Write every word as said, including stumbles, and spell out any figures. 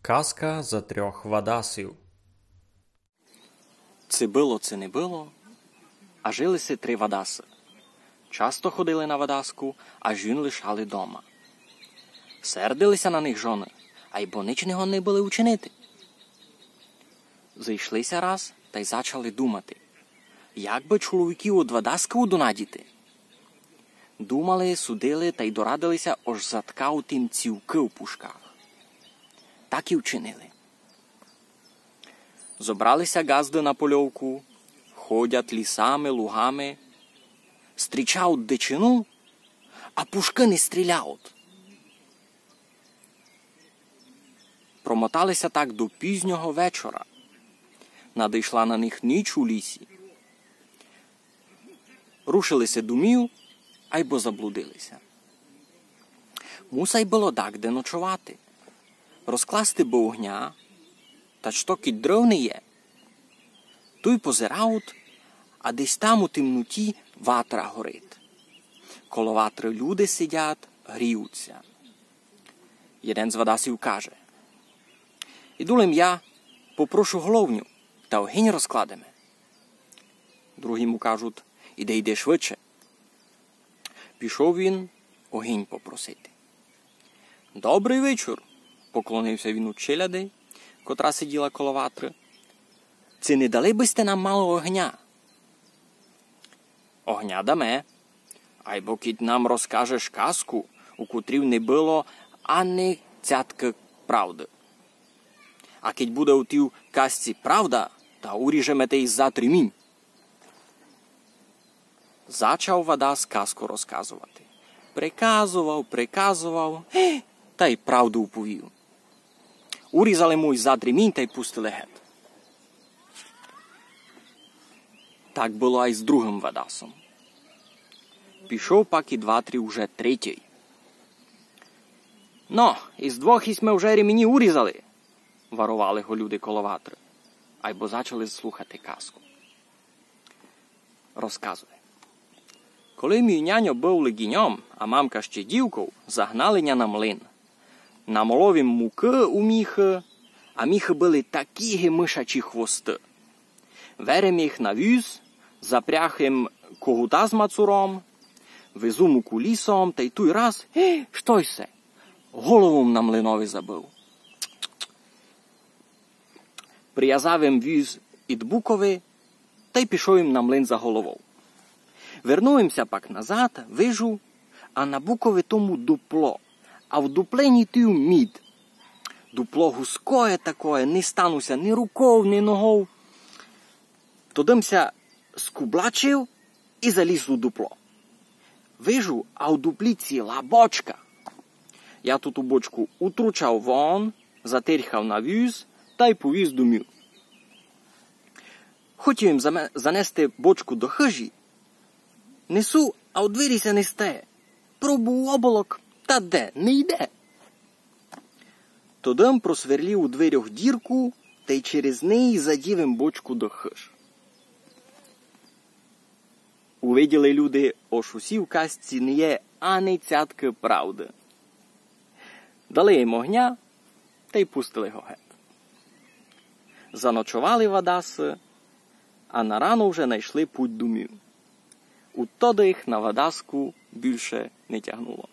Казка за трьох вадасів. Ци было, ци не было, а жили си три вадасы. Часто ходили на вадаску, а жон лишали дома. Сердили ся на них жоны, айбо нич не годни были учинити. Зыйшли ся раз тай зачали думати, як бы чоловіків од вадаскы удонадіти. Думали, судили тай дорадили ся, ож заткають им цівкы в пушках. Так і вчинили. Зобрали ся ґазды на польовку, ходять лісами, лугами, стрічають дичину, а пушкы не стріляють. Промотали ся так до пізнього вечора. Надышла на них ніч у лісі. Рушили ся домів, айбо заблудили ся. Мусай было дагде ночовати. Розкласти бы огня, та што кідь дров не є. Туй позирають, а десь там у темноті ватра горить. Коло ватры люди сидять, гріють ся. Єден з вадасів каже: «Іду лем я, попрошу головню, та огинь розкладеме». Другі му кажуть: «Іди, йди швидше». Пішов він огинь попросити. «Добрый вечур», — поклонив ся він у челяди, котра сиділа коло ватры. «Ци не дали бы сьте нам мало огня?» «Огня даме, айбо кідь нам розкажеш казку, у котрій не было ани цяткы правды. А кідь буде у тій казці правда, та уріжеме те й за тримінь». Зачав вадас казку розказовати. Приказовав, приказовав, тай правду уповів. Урізали му й зад ремінь тай пустили гет. Так было ай з другым вадасом. Пішов пак ид ватрі уже третій. «Но, из двох сьме уже ремені урізали», — варовали го люди коло ватры, айбо зачали слухати казку. Розказує. Коли мій няньо быв леґіньом, а мамка ще дівков, загнали ня на млин. Намолов им мукы у міхы, а міхы были такі ги мышачі хвосты. Верем їх на віз, запряг им когута з мацуром, везу муку лісом, тай туй раз, ге, што йсе? Голову м на млинови забыв. Привязав им віз ид букови, тай пішов им на млин за головов. Вернув им ся пак назад, вижу, а на букови тому дупло, а в дуплені тую мід. Дупло гузкоє такоє, не стану ся ни руков, ни ногов. Тогды м ся скублачив и заліз у дупло. Вижу, а у дуплі ціла бочка. Я туту бочку утручав вон, затерхав на віз тай повіз домів. Хотів им заме-, занести бочку до хыжі. Несу, а у двері ся не стає. Пробую оболок, та де, не йде. Тогды м просверлив у дверьох дірку, тай через неї задїв им бочку до хыж. Увиділи люди, ож у сій казці не є ани цяткы правды. Дали им огня, тай пустили го гет. Заночовали вадасы, а на рано вже найшли путь домів. Удтоды їх на вадаску бульше не тягнуло.